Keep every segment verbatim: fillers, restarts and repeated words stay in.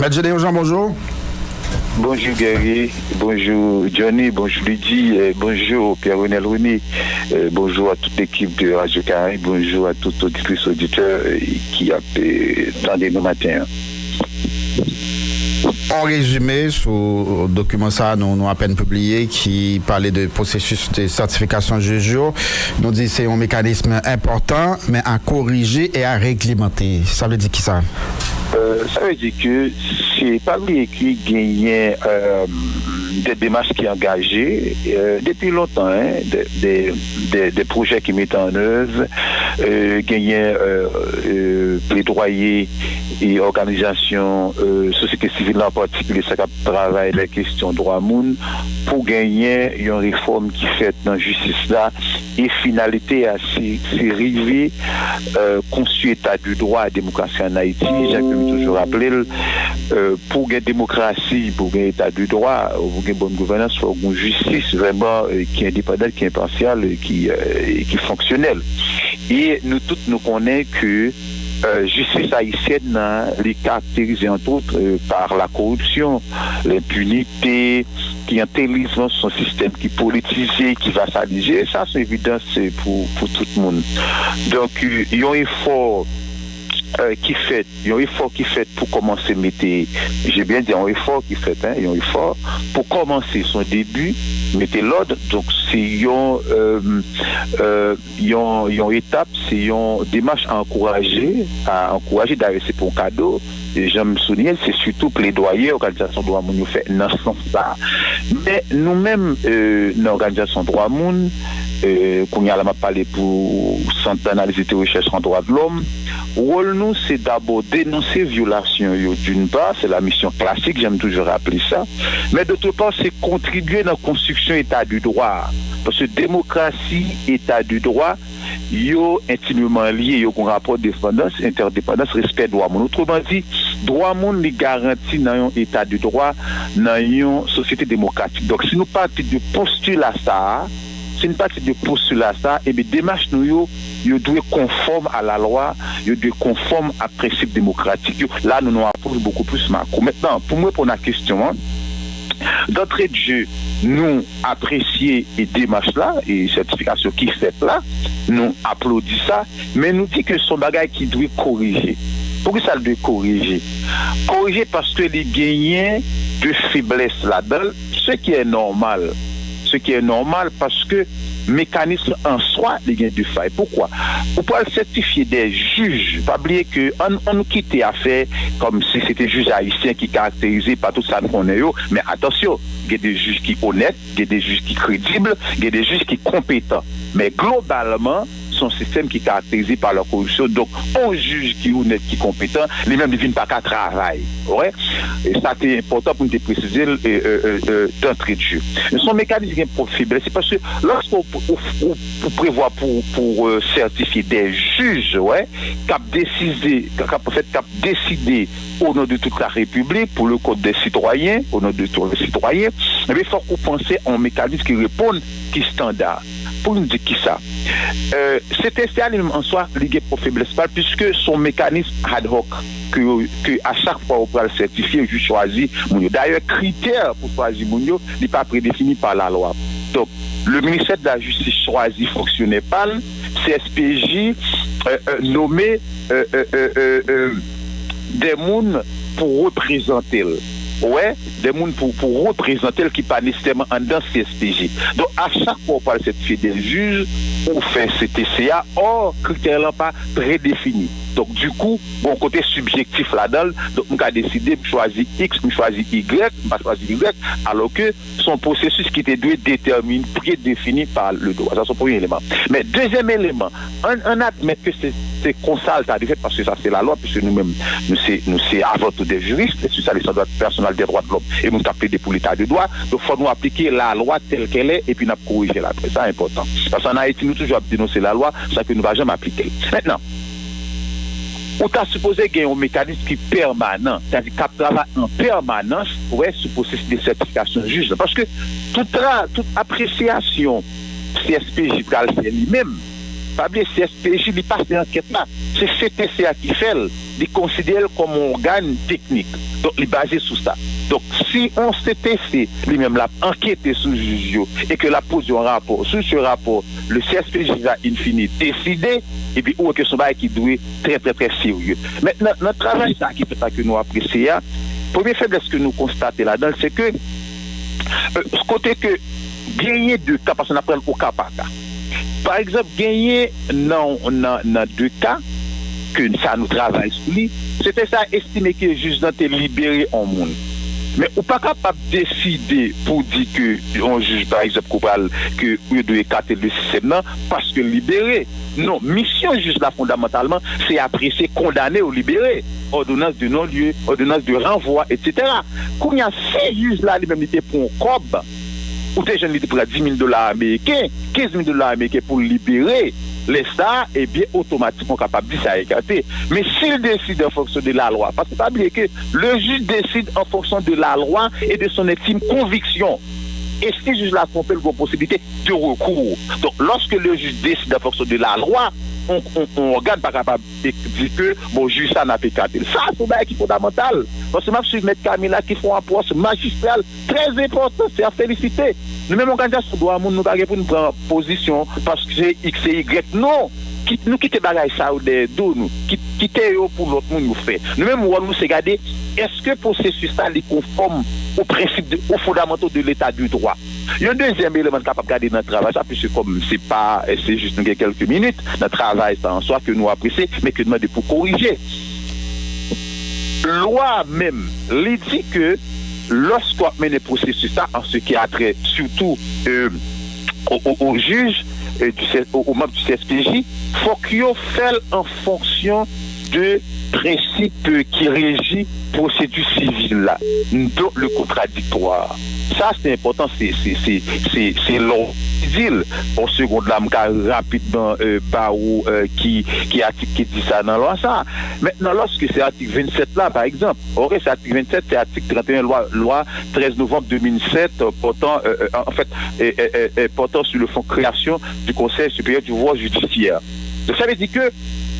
Mèt Gédéon Jean, bonjou. Bonjou Guerrier, bonjou Johnny, bonjou Ludie, bonjou Pierre Renel René, bonjou a tout lekip de Radio Caraïbe, bonjou a tout oditris oditè ki ap tande nou maten an. An rezime sou dokiman sa nou nou apèn pibliye ki pale de pwosesis de sètifikasyon jij yo, nou di se yon mekanism enpòtan men a korije e a reglemante. Sa vle di kisa? Sa vle di ke se pa bliye ke genyen de demach ki angaje depi lontan, de pwojè ki mete an ev, genyen pledwaye e òganizasyon sosyete sivil la, an patikilye sa k ap travay lè kesyon dwa moun, pou genyen yon refòm ki fèt nan jistis la. E finalite a se rive konstwi eta de dwa demokrasi ann Ayiti, jan ke m toujou raple l. Pou gen demokrasi, pou gen eta de dwa, pou gen bòn gouvènans, fòk gen jistis vrèman ki endepandan, ki enpasyal, ki ki fonksyonèl. E nou tout nou konnen ke jistis ayisyèn nan li karakterize antwot pa la koripsyon, lenpinite, kliyantelism, se yon sistèm ki politize, ki vasalize. Sa se evidans pou pou tout moun. Donk yon efò ki fèt, yon efò ki fèt pou kòmanse mete, je byen di yon efò ki fèt, yon efò pou kòmanse, se yon debi, mete lòd. Donk se yon yon yon etap, se yon demach a ankouraje, a ankouraje. Dayè se pa yon kado. Jan m souliye l, se sitou pledwaye òganizasyon dwa moun yo fè nan sans sa. Men nou menm nan òganizasyon dwa moun, kounye a la m ap pale pou Sant Analiz e Rechèch an Dwa de Lòm, wòl nou se dabò denonse vyolasyon yo d'une part, se la misyon klasik, jan m toujou raple sa, men d'autre part se kontribye nan konstriksyon eta de dwa a. Paske demokrasi, eta de dwa, yo entimeman lye, yo gen yon rapò depandans, entèdepandans, respè dwa moun. Otreman di, dwa moun li garanti nan yon eta de dwa, nan yon sosyete demokratik. Donk si nou pati de postila sa a, si nou pati de postila sa a, ebyen demach nou yo, yo dwe konfòm a lalwa, yo dwe konfòm a prensip demokratik yo. La nou nan yon apwòch bokou plis makwo. Mentnan pou m reponn a kesyon an, dantre de je, nou apresye e demach la e sètifikasyon ki fèt la, nou aplodi sa, men nou di ke se yon bagay ki dwe korije. Poukisa l dwe korije? Korije paske li genyen de feblès ladan l, ce qui est normal, ce qui est normal paske mekanism an swa li gen de fay. Poukwa? Ou pral sètifye de jij, pa bliye ke ann ann nou kite afè kòmsi se te jij ayisyen ki karakterize pa tout sa n konnen yo, men atansyon, gen de jij ki onèt, gen de jij ki kredib, gen de jij ki konpetan. Men globalman se yon sistèm ki karakterize pa la koripsyon. Donk yon jij ki onèt, ki konpetan, li menm li vin pa ka travay. Ou wè? E sa te enpòtan pou n te presize l dantre de je. Se yon mekanis ki gen pwòp feblès, se paske lòske ou ou ou ou prevwa pou pou sètifye de jij, wè, k ap desize, k ap fèt, k ap deside o non de tout la repiblik, pou le kont de sitwayen, o non de tout le sitwayen, ebyen fòk ou panse a yon mekanis ki reponn, ki estanda. Pou n di kisa? Senteste a li menm an swa li gen pwòp feblès pa l, piske se yon mekanis ad hoc ke yo ke a chak fwa yo pral sètifye, jij chwazi moun yo. Dayè kritè pou chwazi moun yo li pa predefini pa lalwa. Donk le ministè de la jistis chwazi fonksyonè pa l, C S P J nome de moun pou reprezante l. Ou wè, de moun pou pou reprezante l ki pa nesesèman anndan C S P J. Donk a chak fwa ou pral sètifye de jij, ou fè C T C a, ò kritè lan pa trè defini. Donk dikou gon kote sibjektif ladan l. Donk m ka deside m chwazi X, m chwazi Y, m pa chwazi Y, alòske se yon pwosesis ki te dwe detèmine, predefini pa le dwa. Sa se yon premye eleman. Men dezyèm eleman, ann ann admèt ke se se konsa l ta dwe fèt, paske sa se lalwa, piske nou menm nou se nou se avan tou de jiris, e se sa le standard international des droits de l'homme, e moun k ap plede pou leta de dwa. Donk fò nou aplike lalwa tèl kèl è epi n ap korije l apre. Sa enpòtan. Paske ann Ayiti nou toujou ap denonse lalwa san ke nou pa janm aplike l. Mentnan, ou ta sipoze gen yon mekanis ki pèmanan, sètadi k ap travay an pèmanans, wè, sou pwosesis de sètifikasyon jij lan. Paske tout tra, tout apresyasyon C S P J pral fè li menm, Pa bliye, C S P J, li pa fè ankèt la. Se C T C a ki fè l. Li konsidere l kòm yon ògàn teknik. Donk, li baze sou sa. Donk, si yon C T C, li menm, l ap ankete sou jij yo e ke l ap pwodui yon rapò, sou se rapò, le C S P J va in fine deside, epi ou wè ke se yon bagay ki dwe trè, trè, trè serye. Mentnan, nan travay sa a ki fèt la ke nou apresye a, premye feblès ke nou konstate ladan l, se ke, euh, kote ke genyen de ka, paske n ap pran l o ka pa ka. Pa egzanp, genyen nan, nan, nan de ka ke sa nou travay sou li, se te sa estime ke jij lan te libere yon moun. Men ou pa kapab deside pou di ke yon jij, pa egzanp, ke w pral, ke yo dwe ekate l de sistèm nan paske l libere. Non, misyon jij la fondamantalman, se apresye kondane ou libere. Òdonans de non-lye, òdonans de ranvwa, etsetera. Kounye a, si jij la li menm li te pran yon kòb, ou te jwenn li te pran dis mil dola ameriken, kenz mil dola ameriken pou l libere, lè sa a, ebyen, otomatikman, w kapab di sa ekate. Men si l deside an fonksyon de lalwa, paske pa bliye ke le juge décide en fonction de la loi et de son intime conviction. E si jij la twonpe l, gen posibilite de rekou. Donk, lòske le juge décide en fonction de la loi, on, on, on ògàn pa kapab di ke, bon, jij sa n ap ekate l. Sa, se yon bagay ki fondamantal. Paske m ap swiv Mèt Camille la ki fè yon apwòch majistral, trè enpòtan, se a felisite. Nou menm òganizasyon dwa moun, nou pa gen pou n pran pozisyon paske se X e Y, non. Ki, nou kite bagay sa yo dèyè do nou. Ki, kite yo pou lòt moun yo fè. Nou menm, wòl nou, se gade, èske pwosesis la, li konfòm o prensip de, o fondamanto de leta de dwa. Yon dezyèm eleman n kapab gade nan travay sa, piske kòm se pa, se jis nou gen kèlke minit nan travay sa an swa ke nou apresye, men ke n mande pou korije. Lwa menm, li di ke lòske w ap mennen pwosesis la, an se ki a trè sitou, euh, o, o, o jij, euh, du C-, o, o manm du C S P J, fòk yo fè l an fonksyon de prensip ki reji pwosedi sivil la, dont le contradictoire. Sa, se enpòtan, se, se, se, se, se lè w di l. Yon segond la, m ka rapidman, euh, ba ou, euh, ki, ki atik ki di sa nan lwa sa. Mentnan, lòske se atik vennsèt la, pa egzanp, ok, se atik vennsèt, se atik trant e en lwa, lwa trèz novanm de mil sèt, euh, portant, euh, euh, en fait, euh, euh, euh, euh, portant sur le fonds création du Conseil supérieur du pouvoir judiciaire. Donk, sa vle di ke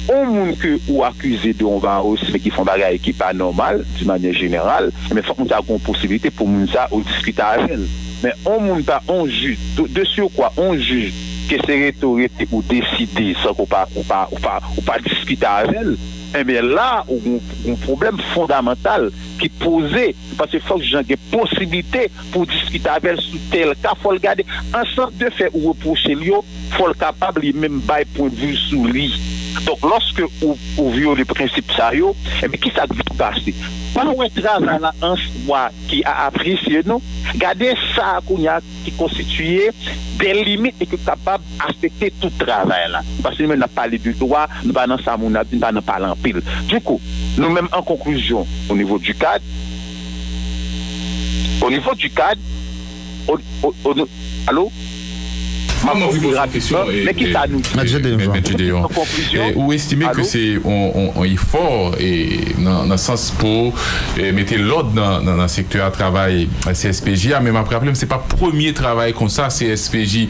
yon moun ke ou akize de yon bagay osi, men ki fè yon bagay ki pa nòmal, di manyè jeneral, men fòk moun sa gen yon posibilite pou moun sa ou diskite avè l. Men yon moun pa yon jij, de, de surcroît, yon jij ke se rete ou rete ou deside san ke w pa, ou pa, ou pa, ou pa diskite avè l, enben la, ou gen yon pwoblèm fondamantal ki poze, paske fòk jij lan gen posiblite pou diskite avè l sou tèl ka, fò l gade ansanm de fè ou repwoche l yo, fò l kapab li menm bay pwennvi l sou li. Donk, lòske ou, ou vyole prensip sa yo, enben, kisa k vin pase? Pa wè travay la an swa ki a apresye, non. Gade sa a kounye a ki konstitiye de limit e ki kapab afekte tout travay la. Paske nou menm n ap pale de dwa, nou pa nan sa moun ap di, nou pa nan pale anpil. Dikou, nou menm an konklizyon, o nivo di kad, o nivo di kad, o, o, o, alo? M ap konklwi rapidman, men ki sa nou di? Mèt Jedeyon. An konklizyon, ou estime ke se yon, yon, yon efò e nan, nan sans pou e mete lòd nan, nan, nan sektè a travay C S P J a, men m ap raple m se pa premye travay konsa C S P J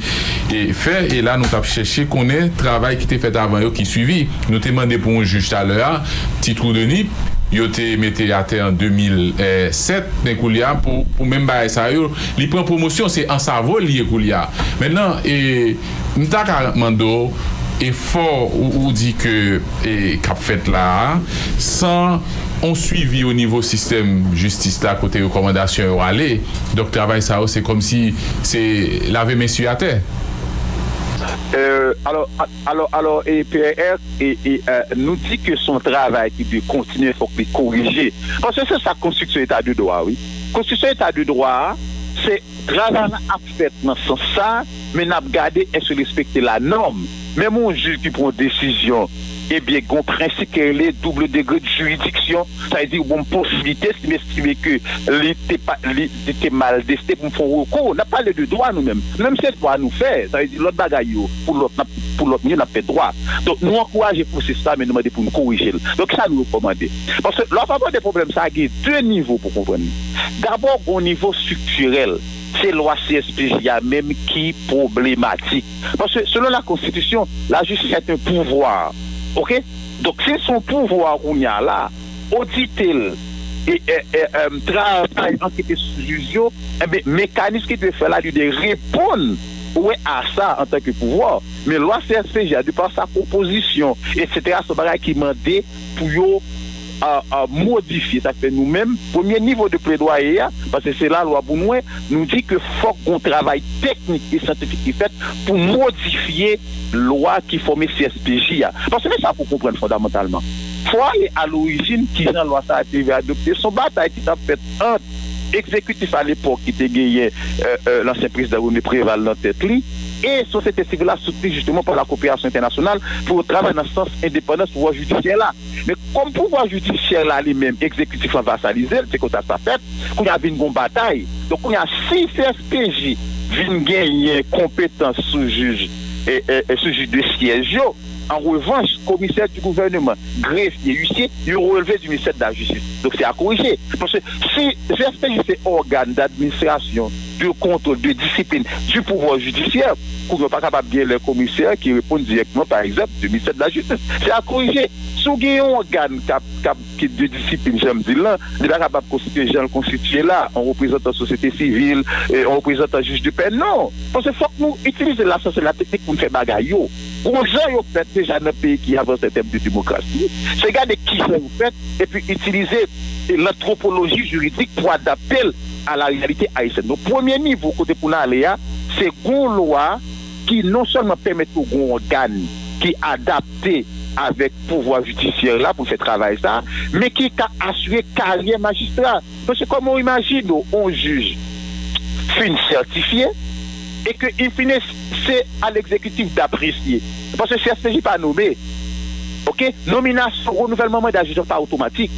e fè, e la nou t ap chèche konnen travay ki te fèt avan yo ki swivi. Nou te mande pou yon jij talè a, Titwou Denis, yo te mete atè an de mil sèt, men koulye a pou, pou menm bagay sa yo, li pran pwomosyon, se Ansavo l ye koulye a. Mentnan, e, m ta ka mande w, efò ou, ou di ke, e, k ap fèt la a, san on swivi o nivo sistèm jistis la kote rekòmandasyon yo ale, donk travay sa yo se kòmsi se lave men sou atè. Euh, alò, a-, alò, alò, e P R, e, e, euh, nou di ke se yon travay ki dwe kontinye, fòk li korije. Paske se sa konstriksyon eta de dwa, wi. Konstriksyon eta de dwa a, se travay la ap fèt nan sans sa, men n ap gade èske l respekte lanòm. Menm yon jij ki pran yon desizyon, ebyen, gen yon prensip ki rele double degré de juridiction. Sa vle di, ou ban m posiblite, si m estime ke li te pa, li, li te mal deside pou m fè yon rekou. N ap pale de dwa nou menm. Nou menm se dwa nou fè. Sa vle di, lòt bagay yo, pou lòt, n ap, pou lòt moun yo, n ap fè dwa. Donk, nou ankouraje pwosesis la, men nou mande pou n korije l. Donk, kisa nou rekòmande? Paske lè w ap abòde pwoblèm sa a, gen de nivo pou konprann li. Dabò, gen yon nivo estriktirèl. se lwa C S P J a menm ki pwoblematik. Paske, selon la Constitution, la justice est un pouvoir. Oke? Donk, si se yon pouvwa kounye a la, odite l, e, e, e, e, travay, ankete sou jij yo, enben, mekanis ki dwe fè la, li dwe reponn, wi, a sa antanke pouvwa. Men lwa C S P J a, de pa sa konpozisyon, etsetera, se yon bagay ki mande pou yo, a, a, modifye. Sa k fè nou menm, premye nivo de pledwaye a, paske se lalwa pou nou, nou di ke fòk gon travay teknik e syantifik ki fèt pou modifye lwa ki fòme C S P J a. Paske men sa pou konprann fondamantalman. Fò ale a lorijin, kijan lwa sa a te rive adopte. Se yon batay ki t ap fèt ant egzekitif alepòk ki te genyen, e, e, lansyen prezidan René Préval nan tèt li, e sosyete sivil la soutni jisteman pa la koperasyon entènasyonal pou yo travay nan sans endepandans pouvwa jidisyè la. Men kòm pouvwa jidisyè la li menm, egzekitif lan vasalize l, se konsa sa fèt, kounye a vin gon batay. Donk kounye a, si C S P J vin genyen konpetans sou jij, e, e, e, sou jij de syèj yo, an revanch, komisè di gouvèneman, grefye, isye, yo relve di ministè de la jistis. Donk se a korije. Paske si C S P J se ògàn d'administrasyon, de kontwòl, de disiplin di pouvwa jidisyè, kounye a pa kapab gen lè komisè ki reponn dirèkteman, pa egzanp, di ministè de la jistis. Se a korije. Si w gen yon ògàn k ap, k ap, ki de disiplin, jan m di l lan, li pa kapab konstitye jan l konstitye la, yon reprezantan sosyete sivil, e, yon reprezantan jij de pè, non. Paske fòk nou itilize lasyans e lateknik pou n fè bagay yo. Gon jan yo fèt deja nan peyi ki avanse an tèm de demokrasi. Se gade kijan yo fèt, epi itilize, e, lantwopoloji jiridik pou adapte l a la reyalite ayisyèn. Donk, premye nivo kote pou n ale a, se gon lwa ki non sèlman pèmèt yo gon ògàn ki adapte avèk pouvwa jidisyè la pou l fè travay sa, men ki ka asire karyè majistra. Paske kòman w imajine w, yon jij fin sètifye e ke, in fine, se a legzekitif d'apresye. Paske C S P J pa nome. Oke? Nominasyon, renouvèlman manda jij yo pa otomatik.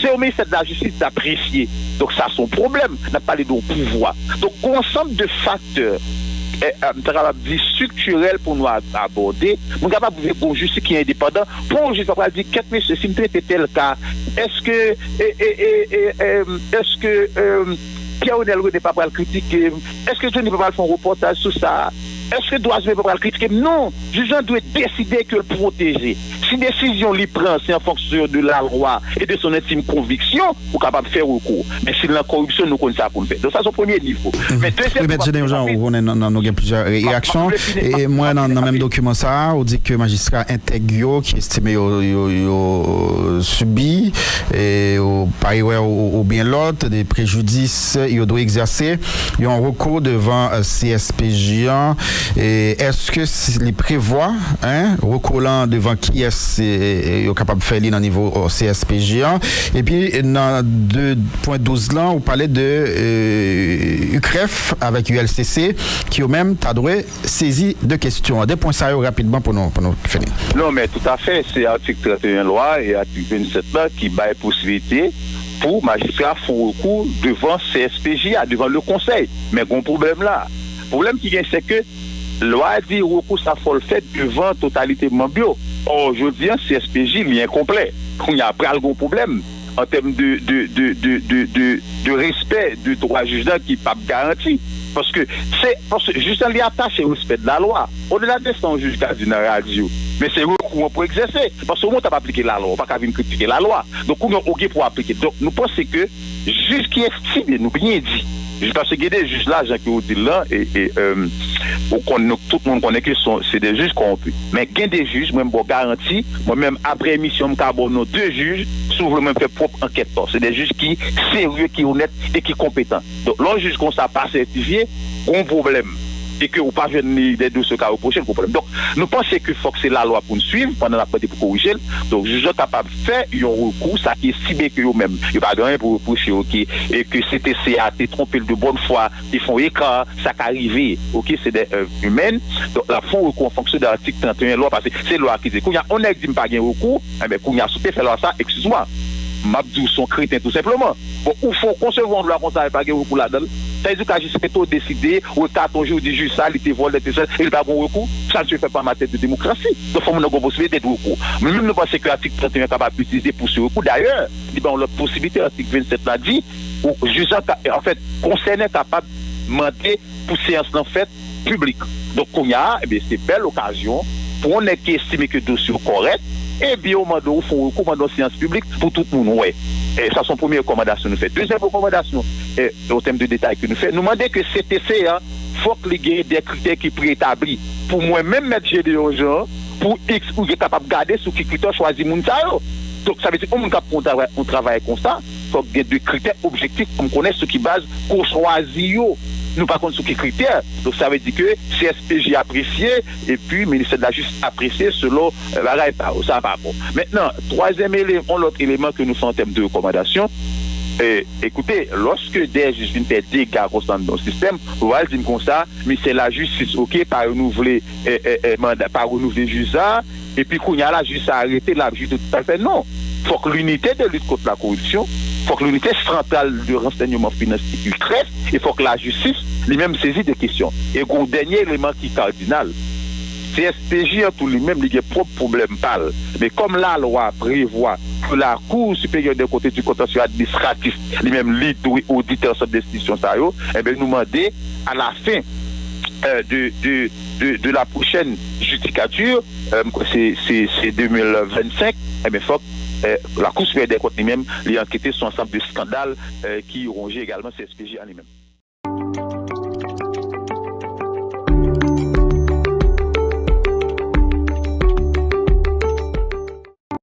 Se o ministè de la jistis d'apresye. Donk, sa se yon pwoblèm. N ap pale de yon pouvwa. Donk, gon ansanm de faktè, e, e, m ta kapab di striktirèl pou nou a-, abòde. Moun kapab vle gon jistis ki endepandan. Pou yon jij pa pral di, kèt mesye, si m trete tèl ka, èske, e, e, e, e, e, èske, e, Pierre Renel René pa pral kritike m? Èske Johnny pa pral fè yon repòtaj sou sa? Èske dwa imen pa pral kritike m? Non! Jij lan dwe deside ke l pwoteje. Si desizyon li pran, se an fonksyon de la loi et de son intime conviction, ou kapab fè rekou. Men si l nan koripsyon, nou konn sa pou n fè. Donk sa se yon premye nivo. Men dezyèm nivo, Mèt Jean, ou konnen nan, nan, nou gen plizyè re-, reyaksyon. E mwen, nan, nan menm dokiman sa a, ou di ke majistra entèg yo, ki estime yo, yo, yo sibi, e, ou, pa erè ou, oubyen lòt, de prejidis yo dwe egzèse yon rekou devan, e, C S P J an. E èske si li prevwa, en, rekou lan devan kiyès, e, e, yo kapab fè li nan nivo, e, C S P J an? Epi nan de pwen douz lan, ou pale de, e, U C R E F avèk U L C C, ki yo menm ta dwe sezi de kesyon an. De pwen sa yo rapidman pou nou, pou nou fini. Non, men toutafè, se atik trannteyen lwa e atik vennsèt la ki bay posiblite pou majistra fè yon rekou devan C S P J a, devan le konsèy. Men gon pwoblèm la. Pwoblèm ki gen, se ke lwa a di rekou sa fò l fèt devan totalite manm yo. Ò, jodi a, C S P J li enkonplè. Kounye a pral gon pwoblèm an tèm de, de, de respè de dwa jij lan ki p ap garanti. Paske se, paske jij lan li atache respè de la lwa. Odela de sa yon jij ka di nan radyo, men se rekou an pou egzèse. Paske ou menm w t ap aplike lalwa, ou pa ka vin kritike lalwa. Donk, ou gen, ou gen pou aplike. Donk, nou panse ke jij ki estime, nou byen di, jij, paske gen de jij la, jan ke ou di l lan, e, e, e, ou konn, nou, tout moun konnen ke se, se de jij kòwonpi. Men gen de jij, mwen, m ba w garanti, mwen menm, apre emisyon, m ka ba w non de jij, si w vle, mwen, m fè pwòp ankèt pa w. Se de jij ki serye, ki onèt e ki konpetan. Donk, lè yon jij konsa pa sètifye, gon pwoblèm. E ke ou pa jwenn li de dosye ou ka repwoche l, gon pwoblèm. Donk, nou panse ke fòk se lalwa pou n swiv pandan n ap mande pou korije l. Donk, jij yo kapab fè yon rekou, sa ki estime ke yo menm, yo pa gen anyen pou repwoche yo, ke, e ke C T C a te twonpe l de bòn fwa, te fè yon ekar, sa ka rive, oke, se de èv imèn. Donk, l ap fè yon rekou an fonksyon de atik trannteyen lwa, paske se lwa ki di. Kounye a, yon nèg di m pa gen rekou, enben, kounye a, si w te fè lwa sa, eskiz mwa, m ap di w se yon kreten tou senpleman. Bon, ou fè w konsevwa yon lwa konsa e pa gen rekou ladan l. Sa vle di ou ka jis rete w deside, ou ekate yon jij, ou di jij sa, li te vòlè, te sèl, e li pa gen rekou. Ça ne se fait pas en matière de démocratie. Donk, fò moun nan gen posiblite de rekou. Men menm nou panse ke atik trannteyen kapab itilize pou se rekou. Dayè, li ba yon lòt posiblite, atik vennsèt la di, ou jij la ka, anfèt, konsène kapab mande pou seyans lan fèt piblik. Donk, kounye a, ebyen, se bèl okazyon pou yon nèg ki estime ke dosye w kòrèk, ebyen, ou mande w fè yon rekou, mande yon seyans piblik pou tout moun wè. E sa, se yon premye rekòmandasyon nou fè. Dezyèm rekòmandasyon, e, an tèm de detay ke nou fè, nou mande ke C T C a, fòk li gen de kritè ki preetabli. Pou mwen menm, Mèt Gédéon Jean, pou X, ou gen kapab gade sou ki kritè w chwazi moun sa yo. Donk, sa vle di, yon moun k ap fè yon travay, yon travay konsa, fòk gen de kritè objektif pou m konnen sou ki baz ke w chwazi yo. Nou pa konn sou ki kritè. Donk, sa vle di ke C S P J apresye, epi Ministè de la Jistis apresye selon, e, bagay pa yo. Sa pa bon. Mentnan, twazyèm eleman, yon lòt eleman ke nou fè an tèm de rekòmandasyon, e, ekoute, lòske de jij vin fè dega konsa anndan yon sistèm, ou va al di m konsa, Ministè la Jistis, oke, pa renouvle, e, e, e, manda, pa renouvle jij sa, epi kounye a la, jij sa arete, l ap jije tout sa l fè. Non. Fòk l'Unité de lutte contre la corruption, fòk l'Unité centrale de renseignement financier, UCREF, e fòk lajistis li menm sezi de kesyon. E gon dènye eleman ki kadinal. C S P J an tou li menm, li gen pwòp pwoblèm pa l. Men kòm lalwa prevwa ke Lakou Siperyè de Konte di Kontansye Administratif, li menm, li dwe odite ansanm de enstitisyon sa yo, enben, nou mande, à la fin, euh, de, de, de, de la prochaine judicature, euh, m kwè se, se, se de mil vennsenk, enben, fòk, euh, Lakou Siperyè de Kont li menm, li ankete sou ansanm de eskandal, euh, ki wonje egalman C S P J an li menm.